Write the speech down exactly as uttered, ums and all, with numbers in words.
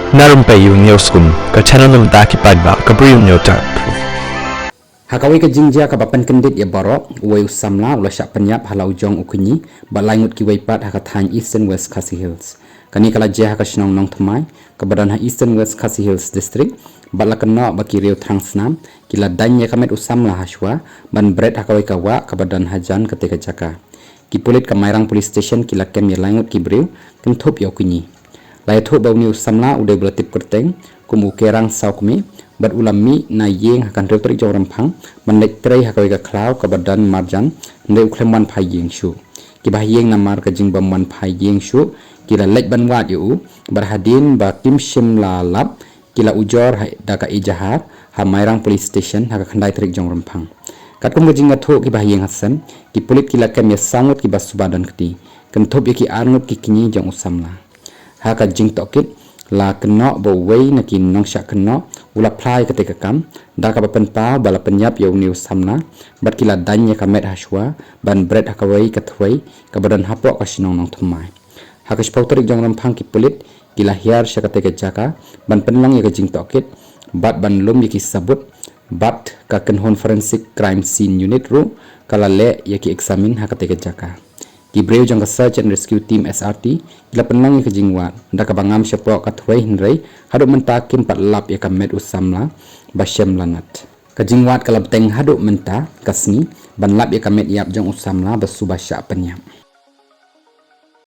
Na rympei ïa u Newsroom, ka channel na bynta ki paidbah, ka briew newtap. Ha kawei ka jingjia kaba pynkyndit ïa baroh, uwei u samla u la shah pynïap ha la u jong u kñi bad lai ngut kiwei pat ha ka thaiñ Eastern West Khasi Hills. Kane ka la jia ha ka shnong Nongthymmai, kaba don ha Eastern West Khasi Hills District, bad la kynnoh ba ki riew thrang snam ki la daiñ ïa ka met u samla hashwa ban bret ha kawei ka wah kaba don hajan katei ka jaka. Ki pulit ka Mairang Police Station ki la kem ïa lai ngut ki briew kynthup ïa u kñi. La ïathuh ba une u samla u dei ba la tip kyrteng kum u Kerang Sawkmie bad u la mih na ïing ha ka hynriew tarik jong u Rymphang ban leit trei ha kawei ka khlaw kaba don marjan, hynrei u khlem wan phai ïing shuh. Kiba ha ïing namar ka jingbym wan phai ïing shuh ki la leit ban wad ïa u, bad hadien ba kim shym la lap ki la ujor ha da ka ejahar ha Mairang Police Station ha ka khyndai tarik jong u Rymphang. Katkum ka jingïathuh kiba ha ïing ha sem, ki pulit ki la kem ïa saw ngut kiba suba don kti, kynthup ïa ki ar ngut ki kñi jong u samla. Ha ka jingtohkit, la kynnoh ba uwei na ki nongshah kynnoh u la phla ïa katei ka kam da kaba pynpaw ba la pynïap ïa une u samla bad ki la daiñ ïa ka met hashwa ban bret ha kawei ka thwei kaba don hapoh ka shnong Nongthymmai. Ha ka shiphew tarik jong u Rymphang ki pulit ki la hiar sha katei ka jaka ban pynlong ïa ka jingtohkit bad ban lum ïa ki sabut, bad ka kynhun Forensic Crime Scene Unit ruh ka la leh ïa ki eksamin ha katei ka jaka. Ki briew jong ka Search and Rescue Team, S R T, ki la pynlong ïa ka jingwad da kaba ngam shapoh ka thwei, hynrei haduh mynta kim pat lap ïa ka met u samla ba shem lanot. Ka jingwad ka la bteng haduh mynta ka sngi ban lap ïa ka met ïap jong u samla ba suba shah pynïap.